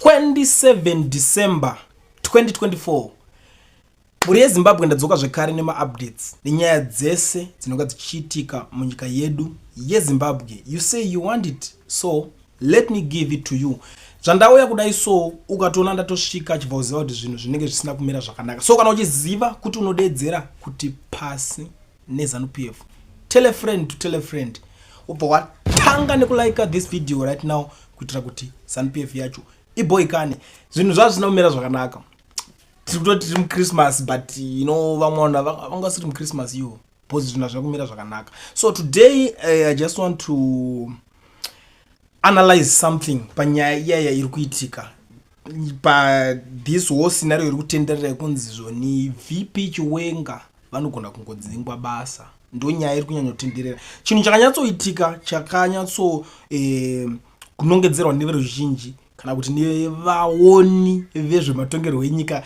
27 December 2024. Mhuri yeZimbabwe, ndadzoka zvekare nemaupdates nenyaya dzese dzinonga dzichiitika munyika yedu yeZimbabwe. You say you want it, so let me give it to you. Zvandauya kudai so, ukatoona ndatosvika, chibva uziva kuti zvinhu zvinenge zvisina kumira zvakanaka. So kana uchiziva kuti unodedzera kuti pasi neZANU PF, tell a friend to tell a friend, ubva watanga nekulike this video right now kuitira kuti ZANU PF yacho iboikane. Zvinhu zvazvo zvisina kumira zvakanaka. Tiri kutoti tiri muChristmas, but vamwe vanhu vanga vasiri muChristmas iwo because zvinhu hazvina kumira zvakanaka. So today I just want to analyze something panyaya iyaya iri kuitika pathis whole scenario iri kutenderera yekunzi zvoni VP Chiwenga vanogona kungodzingwa basa. Ndo nyaya iri kunyanyotenderera. Chinhu chakanyatsoitika, chakanyatso kunongedzerwa neveruzhinji kana kuti nevaoni vezvematongerwo enyika,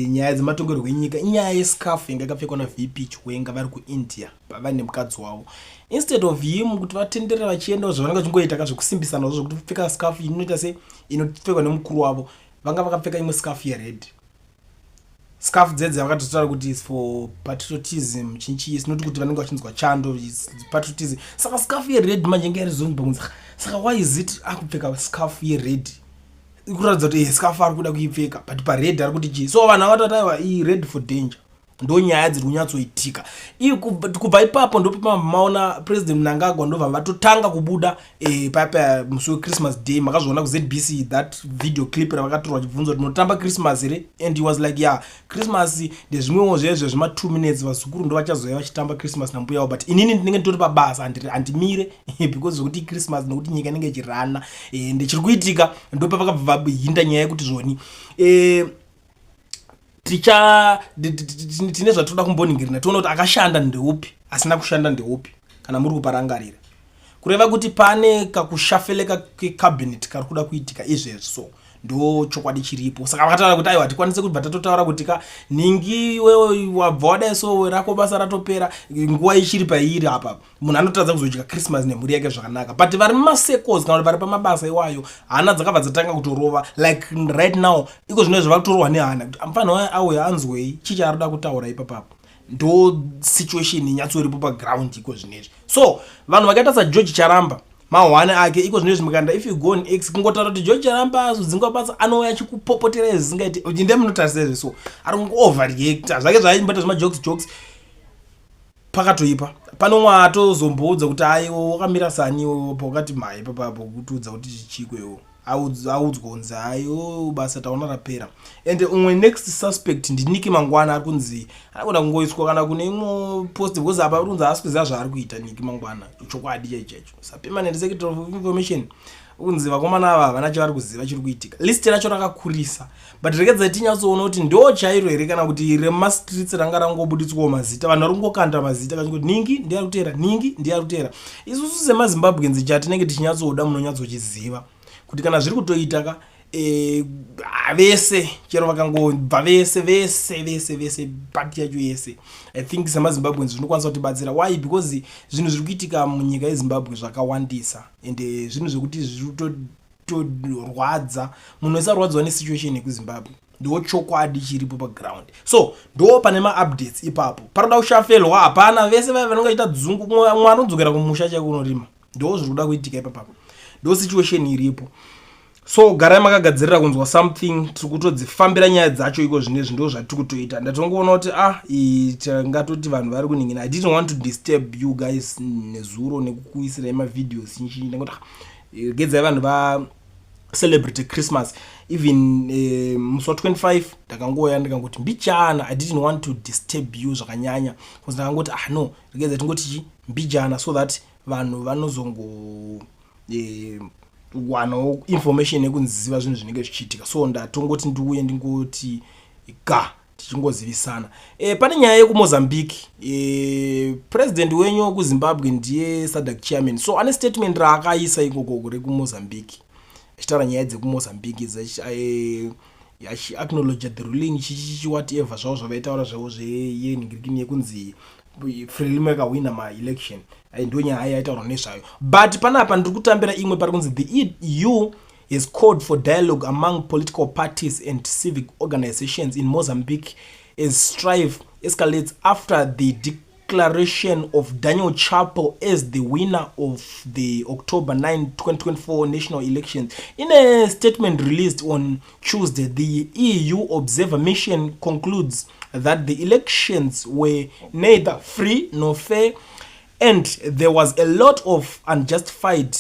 nyaya dzematongerwo enyika, inyaya yescarf yanga yakapfekwa naVP Chiwenga vari kuIndia vaine mukadzi wavo. Instead of him kuti vatenderera vachiendawo zvavanenge vachingoita ka zvekusimbisana zvo zvekuti pfeka scarf inoita se inopfekwa nemukuru wavo, vanga vakapfeka imwe scarf yered. Scarf dzedze vakatotaura kuti is for patriotism, chinchi, is not kuti vanenge vachinzwa chando, is patriotism. Saka scarf yered manje inge yarizonzi pakunzi, saka why is it akupfeka scarf yered? Kuratidza kuti scarf ari kuda kuipfeka, but pared ari kuti chii? So vanhu vakatoti aiwa, iyi red for danger. Ndo nyaya dziri kunyatsoitika. Kubva ipapo ndopa maona President Mnangagwa ndobva vatotanga kubuda papa musi weChristmas Day. Makazviona kuZBC, that video clip ravakatorwa vachibvunzwa kuti munotamba Christmas here, and he was like, "Yeah, Christmas ndezvimwewo zvezvo zvema2 minutes. Vazukuru ndo vachazouya vachitamba Christmas nambuya wavo, but inini ndinenge nditori pabasa, handimire because zvekuti Christmas, nekuti nyika inenge ichirana." Ndechiri kuitika ndopa vakabva vahinda nyaya yekuti zvoni ticha tine zvatoda kumboningirina, tione kuti akashanda ndeupi, asina kushanda ndeupi. Kana muri kuparangarira, kureva kuti pane kakushafeleka kecabinet kari kuda kuitika izvezvi. So ndo chokwadi chiripo. Saka vakataura kuti aiwa, tikwanise kubva tatotaura kuti ka ningi wewe wabva wadai, so rako basa ratopera nguva ichiri pairi. Apa munhu anotadza kuzodya Christmas nemhuri yake zvakanaka, but vari mumasecos kana kuti vari pamabasa iwayo, hana dzakabva dzatanga kutorova. Like right now, iko zvino zvava kutorohwa nehana kuti amufanira auya anzwei, chii chaari kuda kutaura ipapapo. Ndo situation inyatsoripo paground iko zvinezvi. So vanhu vakaita saGeorge Charamba, mahwane ake iko zvinezvi, mukaenda, if you go on X, kungotaura kuti George Charamba azodzingwa basa, anouya achikupopotera izvi zvisingaiti. Nde munotarisa izvi, so ari kungo-overreacta zvake zvaaimboita zvemajokes jokes. Pakatoipa pane umwe atozomboudza kuti aiwo wakamira sani pakati mhai papapo kutiudza kuti chichikwewo, audzwa kunzi aiwo basa taona rapera. And umwe next suspect ndiNick Mangwana, ari kunzi anogona kungoiswa kana kune imwe post because apa ari kunzi haasi kuziva zvaari kuita Nick Mangwana. Chokwadi chaicho chaicho, sapermanent secretary of information, kunzi vakomana ava havana chavari kuziva chiri kuitika. List racho rakakurisa, but regedzai tinyatsoona kuti ndo chairo here kana kuti remastreets ranga rangobuditswawo mazita. Vanhu vari kungokanda mazita kachingoti ningi ndiari kuteera, ningi ndiari kuteera. Isusu semaZimbabweans, chatinenge tichinyatsoda, munonyatsochiziva kuti kana zviri kutoita ka vese chero vakangobva vese vese vese vese, pati yacho yese, I think semaZimbabweans zvinokwanisa kutibatsira. Why? Because zvinhu zviri kuitika munyika yeZimbabwe zvakawandisa, ende zvinhu zvekuti zviri kutorwadza. Munhu wese arwadziwa nesituation yekuZimbabwe. Ndo chokwadi chiripo paground. So ndo pane maupdates ipapo. Paroda kushafelwa hapana. Vese vaya vanenge vachiita dzungu, mumwe anodzokera kumusha chaiko unorima. Ndo zviri kuda kuitika ipapapo, ndo situation iripo. So garai makagadzirira kunzwa something. Tiri kutodzifambira nyaya dzacho iko zvinezvi, ndo zvatiri kutoita. Ndatongoona kuti ah, tingatoti vanhu vari kuningina. I didn't want to disturb you guys nezuro nekukuisirai mavideos nchi. Ndangoti ah, regedzai vanhu va celebrate Christmas. Even musi wa25 ndakangouya ndikangoti mbichana. I didn't want to disturb you zvakanyanya because ndakangoti ah no, regedzai tingoti chi mbijana so that vanhu vanozongo wanawo information yekunziva zvinhu zvinenge zvichiitika. So ndatongoti ndiuye ndingoti ga tichingozivisana. Pane nyaya yekuMozambique. President wenyu wekuZimbabwe ndiye SADC chairman, so ane statement raakaisa ikokoko rekuMozambique achitaura nyaya dzekuMozambique, achiacknowledge the ruling, chichichi, whatever zvavo zvavaitaura zvavo zveyenhingirikini yekunzi Frelimo yakahwina maelection. Ndo nyaya yaitaurwa nezvayo. But panapa ndiri kutambira imwe pari kunzi the EU Has called for dialogue among political parties and civic organizations in Mozambique as strife escalates after the declaration of Daniel Chapo as the winner of the October 9, 2024 national elections. In a statement released on Tuesday, the EU Observer Mission concludes that the elections were neither free nor fair and there was a lot of unjustified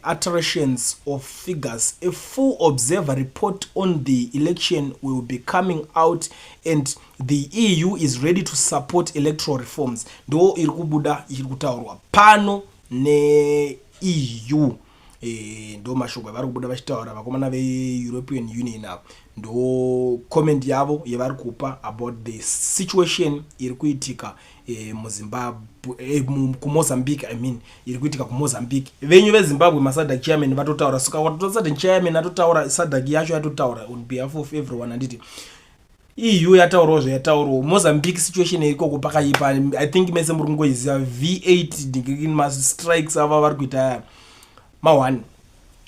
alterations of figures. A full observer report on the election will be coming out and the EU is ready to support electoral reforms. Ndo iri kubuda iri kutaurwa pano neEU. Ndo mashoko avari kubuda vachitaura vakomana veEuropean Union ava. Ndo comment yavo yavari kupa about the situation iri kuitika muZimbabwe, kuMozambique, I mean, iri kuitika kuMozambique. Venyu veZimbabwe, maSADC chairman vatotaura. Saka SADC chairman atotaura, SADC yacho yatotaura on behalf of everyone, handiti? EU yataurawo zvayataurawo. Mozambique situation ikoko pakaipa. I think mese muri kungoiziva V8 mastrikes ava vari kuita ma1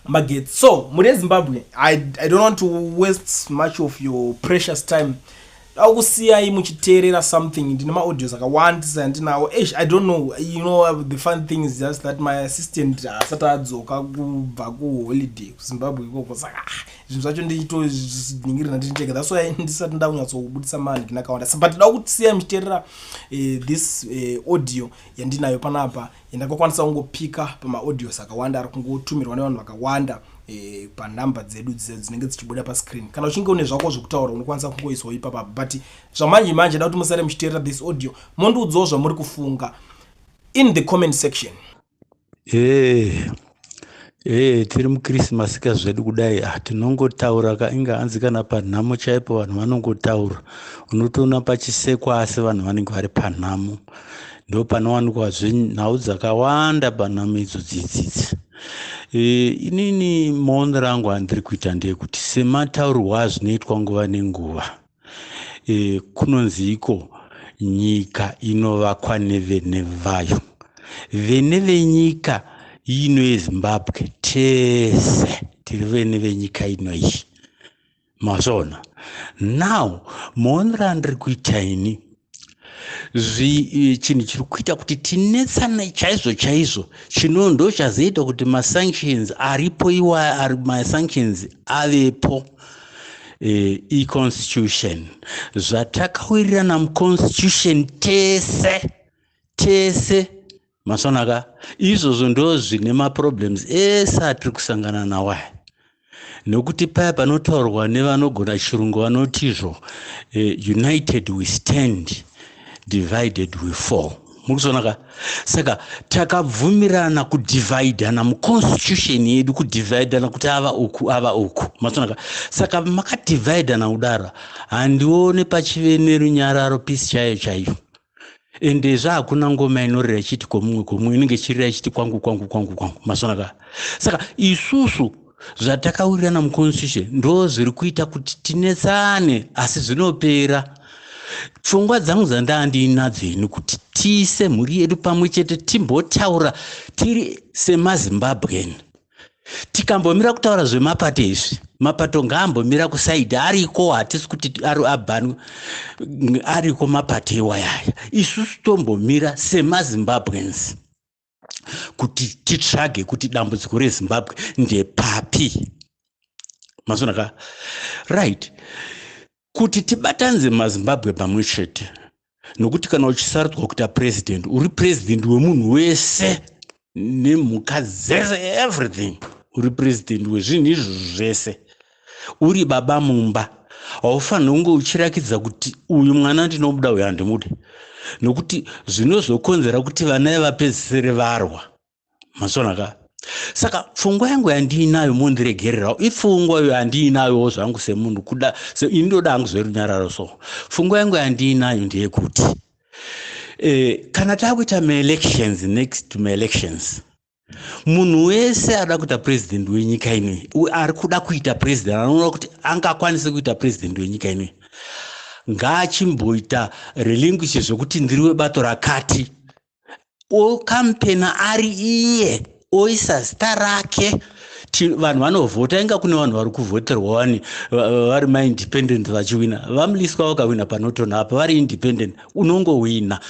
magetsi. So muri eZimbabwe, I don't want to waste much of your precious time. Dakusiyai muchiteerera something. Ndine maaudios akawandisa andinawo. Eish, I don't know. The fun thing is just that my assistant asati adzoka kubva kuholiday kuZimbabwe ikoko, saka zvinhu zvacho ndichitozviningirira ndincheka. That's why ndisati ndakunyatsokubudisa manhikini akawanda, but da kusiyai muchiteerera this audio yandinayo panapa, yandakakwanisa kungopika pamaaudios akawanda ari kungotumirwa nevanhu vakawanda panhamba dzedu dzinenge dzichibuda pascreen. Kana uchinge une zvako zvekutaura, unokwanisa kungoiswawo ipapa, but zvamanje manje da kuti musare muchiteerera this audio, mondiudzawo zvamuri kufunga in the comment section. Ee, tiri muKrisimasi ka zvedu kudai. Ah, tinongotaura ka. Inga hanzi kana panhamo chaipo vanhu vanongotaura. Unotoona pachisekwa, asi vanhu vanenge vari panhamo. Ndo panowanikwazve nhau dzakawanda panhamo idzo dzidzidzi. Inini maonero angu andiri kuita ndeyekuti, semataurirwo azvinoitwa nguva nenguva, kunonzi iko nyika inovakwa nevene vayo. Vene venyika ino yeZimbabwe, tese tiri vene venyika ino iyi, mazvona? Now, maonero andiri kuita ini, chinhu chiri kuita kuti tinetsane chaizvo chaizvo, chino ndo chazoita kuti masanctions aripo iwa ari masanctions avepo, iconstitution. Zvatakawirirana muconstitution tese tese, masonaka, izvozvo ndo zvine maproblems ese atiri kusangana nawo aya, nokuti paya panotaurwa nevanogona chirungu vanotizvo, "United we stand, divided we fall." Muri kuzonaka? Saka takabvumirana kudhivhaidhana muconstitution yedu, kudhivhaidhana kuti ava uku, ava uku, masonaka. Saka makadhivhaidhana kudaro, handione pachive nerunyararo, peace chaiyo chaiyo. Endezve hakuna ngoma inorira ichiti kwomumwe kwomumwe, inenge ichirira ichiti kwangu, kwangu, kwangu, kwangu, masonaka. Saka isusu zvatakawirirana muconstitution ndo zviri kuita kuti tinetsane, asi zvinopera. Pfungwa dzangu dzandaa ndiinadzo ini kuti tiise mhuri yedu pamwe chete, timbotaura tiri semaZimbabwean, tikambomira kutaura zvemapato izvi. Mapato ngaambomira kusaidhi, ariko, hatisi kuti ari abhanwe, ariko mapato iwayaya. Isusu tombomira semaZimbabweans kuti titsvage kuti dambudziko reZimbabwe ndepapi, mazonaka? Right, kuti tibatanidze maZimbabwe pamwe chete, nokuti kana uchisarudzwa kuita president, uri president wemunhu wese nemhuka dzese, everything. Uri president wezvinhu izvo zvese. Uri baba mumba, haufaniri kunge uchirakidza kuti uyu mwana ndinomuda, uyu handimude, nokuti zvinozokonzera kuti vana vapedzisire varwa, masonaka. Saka pfungwa yangu yandiinayo, mondiregererawo, ipfungwa iyo yandiinayowo zvangu semunhu kuda ini ndoda hangu zverunyararo. So pfungwa yangu yandiinayo ndeyekuti kana taakuita maelections, next maelections, munhu wese ada kuita president wenyika inoi, ari kuda kuita president, anoona kuti angakwanise kuita president wenyika inoi, ngaachimboita relinquish zvekuti ndiri webato rakati, okampena ari iye, oisa zita rake. Vanhu vanovhota, inga kune vanhu vari kuvhoterwa wani vari maindependent vachiwina. VaMliswa vakawina paNorton apa vari independent. Unongowina,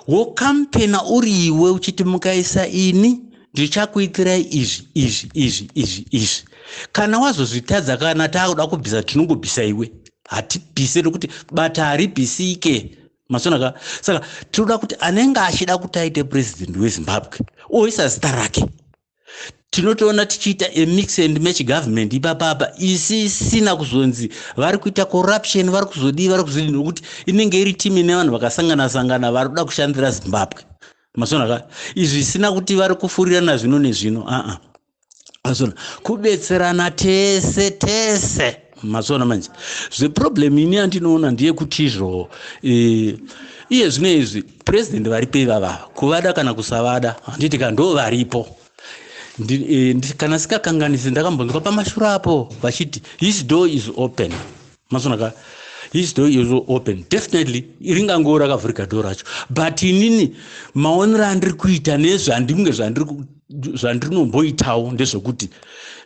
wokampena uri iwe uchiti, "Mukaisa ini, ndichakuitirai izvi, izvi, izvi, izvi, izvi." Kana wazozvitadza, kana taakuda kubvisa, tinongobvisa iwe. Hatibvise nokuti bata haribvisike, masonaka. Saka tinoda kuti anenge achida kuti aite purezidendi weZimbabwe oisa zita rake. Tinotoona tichiita a mix and match government ipapapa, isisina kuzonzi vari kuita corruption, vari kuzodii, vari kuzodii, nokuti inenge iri timu ine vanhu vakasangana sangana vari kuda kushandira Zimbabwe, masonaka. Izvi zvisina kuti vari kufurirana zvino nezvino, aa, masona, kubetserana tese tese, masona. Manje zveproblem ini yandinoona ndeyekuti izvo iye zvino izvi purezidendi varipo ivavava, kuvada kana kusavada, handiti ka? Ndo varipo. Kana sikakanganisi, ndakambonzwa pamashure apo vachiti his door is open, masonaka. His door is open, definitely ringangowo rakavhurika door racho, but inini maonero andiri kuita nezvandinge zvandinomboitawo ndezvekuti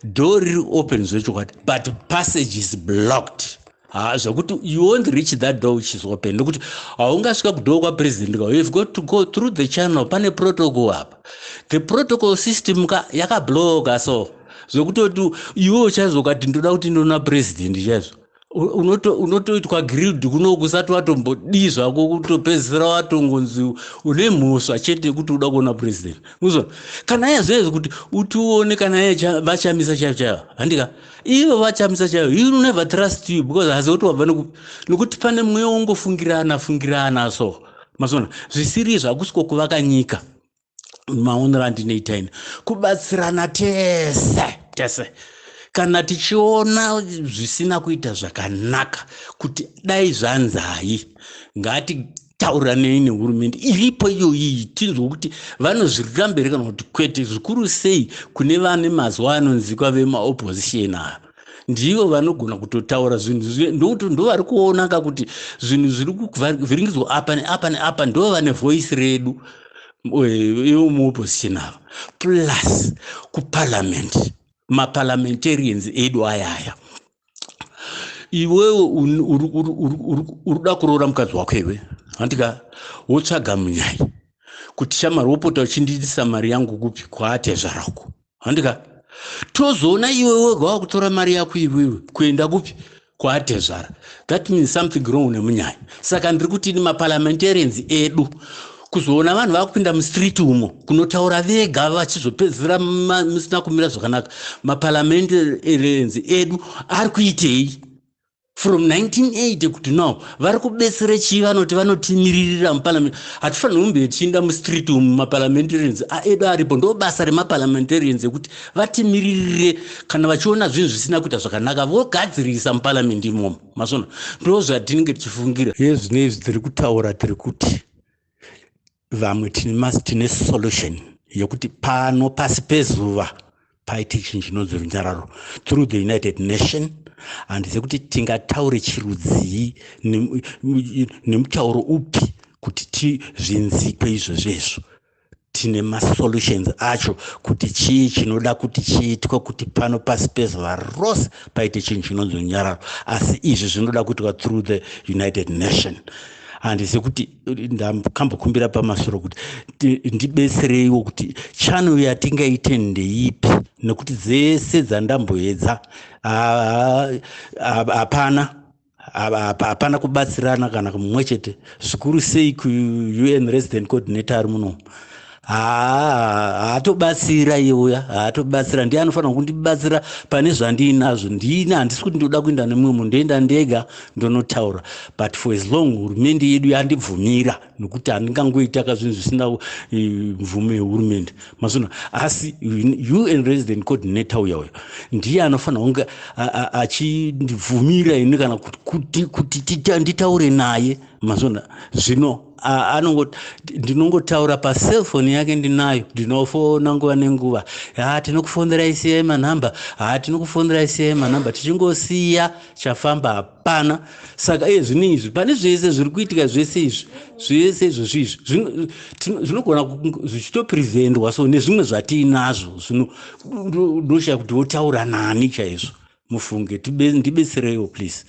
door riri open zvechokwadi, but passage is blocked. Ha, zvokuti you won't reach that door which is open, nekuti haungasvika kudoor kwapresident ka. You've got to go through the channel. Pane protocol apa, the protocol system ka yakabloka. So zvekutoti iwewo chaizvo ukati ndoda kuti ndona president chaizvo, unotoitwa grilled kuno kusati watombodii zvako, kutopedzisira watongonzi une mhosva chete yekuti uda kuona president. Uzona kana iye zvinezvi kuti utione, kana iye vaChamisa chaivo chaivo, handika? Ivo vaChamisa chaivo, he will never trust you because hazi kuti wabva nekuti pane mweya wongofungirana fungirana. So masona, zvisiri izvo hakusiko kuvaka nyika. Maonero andinoita ini, kubatsirana tese tese kana tichiona zvisina kuita zvakanaka, kuti dai zvanzai, ngatitauranei nehurumende iripo iyoyi, tinzwe kuti vanozvirira mberi kana kuti kwete. Zvikuru sei kune vane mazwa anonzikwa vemaopposition ava, ndivo vanogona kutotaura zvinhu, ndokuti ndo vari kuonaka kuti zvinhu zviri kuvhiringidzwa apa neapa neapa. Ndo vane voice redu ivo muopposition ava, plus kuparliament, maparliamentarians edu ayaya. Iwewe uri kuda kuroora mukadzi wako iwe, handika? Wotsvaga munyai kuti, "Shamari, wopota uchindiitisa mari yangu kupi? Kwaatezvarako," handika? Tozoona iwe wega wakutora mari yako iwewe kuenda kupi? Kwaatezvara. That means something wrong nemunyai. Saka ndiri kuti ni maparliamentarians edu, kuzoona vanhu vakupinda mustreet umo kunotaura vega, vachizopedzisira musina kumira zvakanaka. Maparliamentarians edu ari kuitei from 1980 kuti now? Vari kubetsere chii? Vanoti vanotimiririra muparliament. Hatifaniri kumbe tichiinda mustreet umu. Maparliamentarians edu aripo. Ndo basa remaparliamentarians ekuti vatimiririre kana vachiona zvinhu zvisina kuita zvakanaka, vogadzirisa muparliament imomo, masona. Ndo zvatinenge tichifungira. Yezvino izvi tiri kutaura, tiri kuti vamwe tine solution yekuti pano pasi pezuva paite chinhu chinonzi runyararo through the United Nation. Handizivi kuti tingataure chirudzii, nemutauro upi kuti tizvinzikwe izvozvezvo. Tine masolutions acho kuti chii chinoda kuti chiitwe kuti pano pasi pezuva rose paite chinhu chinonzi runyararo, asi izvi zvinoda kuitwa through the United Nation. Handisi kuti ndakambokumbira pamasoro kuti ndibetsereiwo kuti channel yatingaite ndeipi, nekuti dzese dzandamboedza hapana, hapana kubatsirana kana mumwe chete. Zvikuru sei kuUN resident coordinator ari munomu, haatobatsira iuya, haatobatsira. Ndiye anofanira kundibatsira pane zvandiinazvo. Ndini handisi kuti ndoda kuenda nemumwe munhu, ndoenda ndega ndonotaura. But for as long hurumende yedu yandibvumira, nokuti handingangoita ka zvinhu zvisina mvumo yehurumende, mazona. Asi UN resident coordinator uya uya ndiye anofanira kunge achindibvumira ini kana kuti nditaure naye, mazona. Zvino Ndinongotaura paselfoni yake, ndinayo, ndinofona nguva nenguva. Ha, tinokufonerai, siyai manhamba. Ha, tinokufonerai, siyai manhamba. Tichingosiya, chafamba hapana. Saka iye zvino izvi, pane zvese zviri kuitika, zvese izvi, zvese izvozvi izvi zvinogona zvichitopreventwa. So nezvimwe zvatiinazvo zvino, ndoshaya kuti votaura nani chaizvo. Mufunge, ndibetsereiwo please.